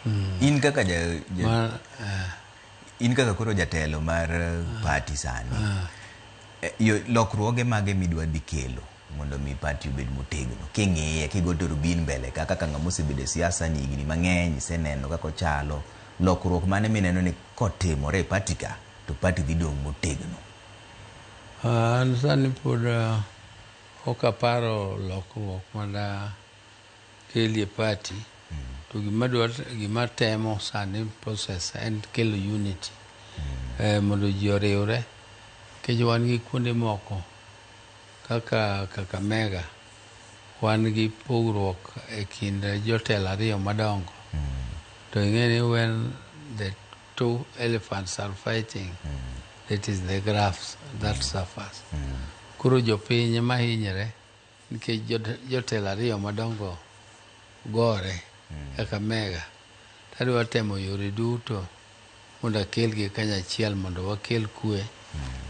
In kaka ja Ma, in kaka koro jatelo mar party sani, lokruoge mage midwa dhi kelo mondo mi party obed motegno king'iye kigo turubin mbele ka kaka ng'ama osebedo e siasa ni higni mang'eny, iseneno kaka ochalo, lokruok mane mineno ni kotimore e party ka to party dhi dong' motegno? An sani pod ok aparo lokruok mada kelie party, to gima temo sani process en kelo unity, mondo ji oriwre, nikech wan gi kuonde moko kaka Kakamega wan gi pogruok e kind jotelo ariyo madongo, to ing'e ni when the two elephants are fighting, it is the grass that suffers. Koro jopiny ema hinyre nikech jotelo ariyo madongo gore Kakamega. Tadwa temo yore duto mondo akelgi kanyachiel mondo wakel kwe,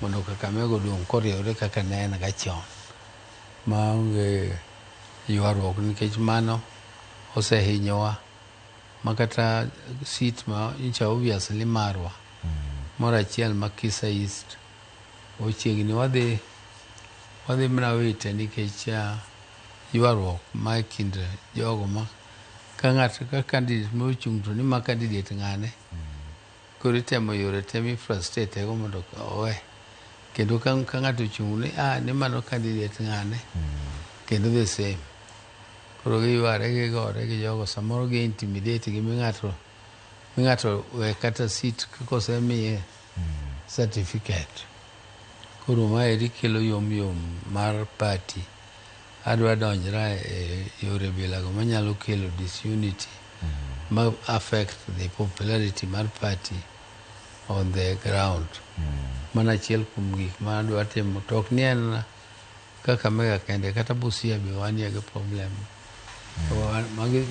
mondo Kakamega odong' koriwre kaka ne en ga chon maonge ywaruok, nikech mano osehinyowa makata seat ma nyocha obviously marwa moro achiel ma Kisa East ochiegni wadhi mana wite nikech ywaruok ma e kind jogo ma ka ng'ato ka candidate mochung' to ni ma candidate ng'ane. Koro itemo yore te mi frustrate go mondo owe, kendo ka ng'ato ochung' ni ni mano candidate ng'ane, kendo the same. Koro giyware, gigore gi jogo, samoro gi intimidate gi mi ng'ato we kata seat kosemiye certificate. Koro maeri kelo yom yom mar party. Adwa donjra e yore bilago manyalo kelo disunity ma affect the popularity mar party on the ground. Mano achiel kuom gik ma adwa timo, to ok ni en Kakamega kende, kata Busia be wanie gi problem.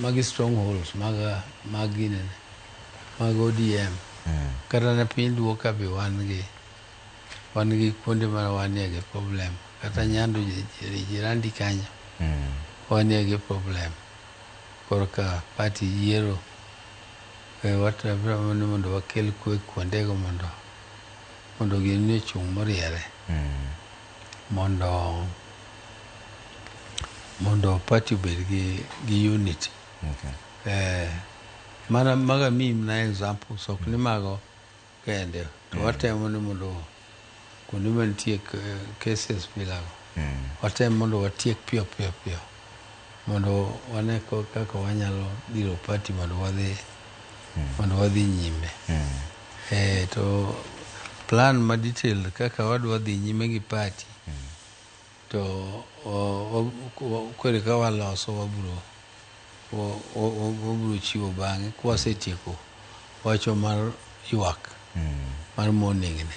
Magi strongholds mag ginene mag ODM. Kata ne piny Luo ka be wan gi kuonde ma wanie gi problem, kata Nyando jirandi kanyo wanie gi problem korka party yiero. Watemo ni mondo wakel kwe kuondego mondo gini ochung' moriere, mondo party obed gi unity. Mana maga miyi mana examples, ok ni mago kende, to watemo ni mondo kuonde mantie cases bilago watem mondo watiek piyo piyo piyo mondo wane kaka wanyalo dhiro party mondo wadhi nyime. To plan ma detail kaka wadwa dhi nyime gi party to koro ka waloso wabro chiwo bang'e kwasetieko wacho mar ywak mar mourning ni.